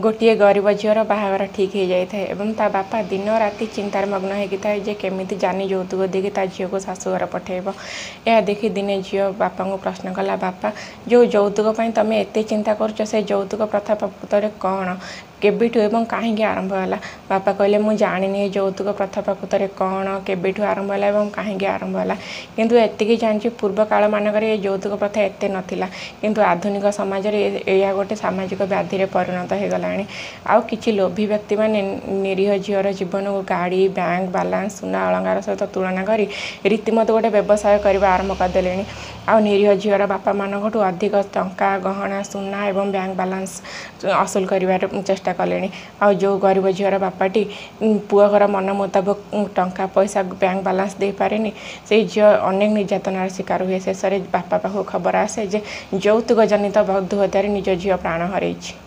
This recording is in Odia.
ଗୋଟିଏ ଗରିବ ଝିଅର ବାହାଘର ଠିକ୍ ହେଇଯାଇଥାଏ ଏବଂ ତା ବାପା ଦିନ ରାତି ଚିନ୍ତାରେ ମଗ୍ନ ହେଇକି ଥାଏ ଯେ କେମିତି ଯାନି ଯୌତୁକ ଦେଇକି ତା ଝିଅକୁ ଶାଶୁଘର ପଠେଇବ। ଏହା ଦେଖି ଦିନେ ଝିଅ ବାପାଙ୍କୁ ପ୍ରଶ୍ନ କଲା, ବାପା, ଯେଉଁ ଯୌତୁକ ପାଇଁ ତମେ ଏତେ ଚିନ୍ତା କରୁଛ, ସେ ଯୌତୁକ ପ୍ରଥା ପ୍ରକୃତରେ କ'ଣ, କେବେଠୁ ଏବଂ କାହିଁକି ଆରମ୍ଭ ହେଲା? ବାପା କହିଲେ, ମୁଁ ଜାଣିନି ଏ ଯୌତୁକ ପ୍ରଥା ପ୍ରକୃତରେ କ'ଣ, କେବେଠୁ ଆରମ୍ଭ ହେଲା ଏବଂ କାହିଁକି ଆରମ୍ଭ ହେଲା। କିନ୍ତୁ ଏତିକି ଜାଣିଛି, ପୂର୍ବ କାଳମାନଙ୍କରେ ଏ ଯୌତୁକ ପ୍ରଥା ଏତେ ନଥିଲା, କିନ୍ତୁ ଆଧୁନିକ ସମାଜରେ ଏହା ଗୋଟେ ସାମାଜିକ ବ୍ୟାଧିରେ ପରିଣତ ହେଇଗଲାଣି। ଆଉ କିଛି ଲୋଭୀ ବ୍ୟକ୍ତିମାନେ ନିରୀହ ଝିଅର ଜୀବନକୁ ଗାଡ଼ି, ବ୍ୟାଙ୍କ ବାଲାନ୍ସ, ସୁନା ଅଳଙ୍କାର ସହିତ ତୁଳନା କରି ରୀତିମତ ଗୋଟେ ବ୍ୟବସାୟ କରିବା ଆରମ୍ଭ କରିଦେଲେଣି। ଆଉ ନିରୀହ ଝିଅର ବାପାମାନଙ୍କଠୁ ଅଧିକ ଟଙ୍କା, ଗହଣା, ସୁନା ଏବଂ ବ୍ୟାଙ୍କ ବାଲାନ୍ସ ଅସୁଲ କରିବାର ଚେଷ୍ଟା କଲେଣି। ଆଉ ଯେଉଁ ଗରିବ ଝିଅର ବାପାଟି ପୁଅ ଘର ମନ ମୁତାବକ ଟଙ୍କା ପଇସା, ବ୍ୟାଙ୍କ ବାଲାନ୍ସ ଦେଇପାରେନି, ସେଇ ଝିଅ ଅନେକ ନିର୍ଯାତନାର ଶିକାର ହୁଏ। ଶେଷରେ ବାପା ପାଖକୁ ଖବର ଆସେ ଯେ ଯୌତୁକ ଜନିତ ବଧୂ ହତ୍ୟାରେ ନିଜ ଝିଅ ପ୍ରାଣ ହରେଇଛି।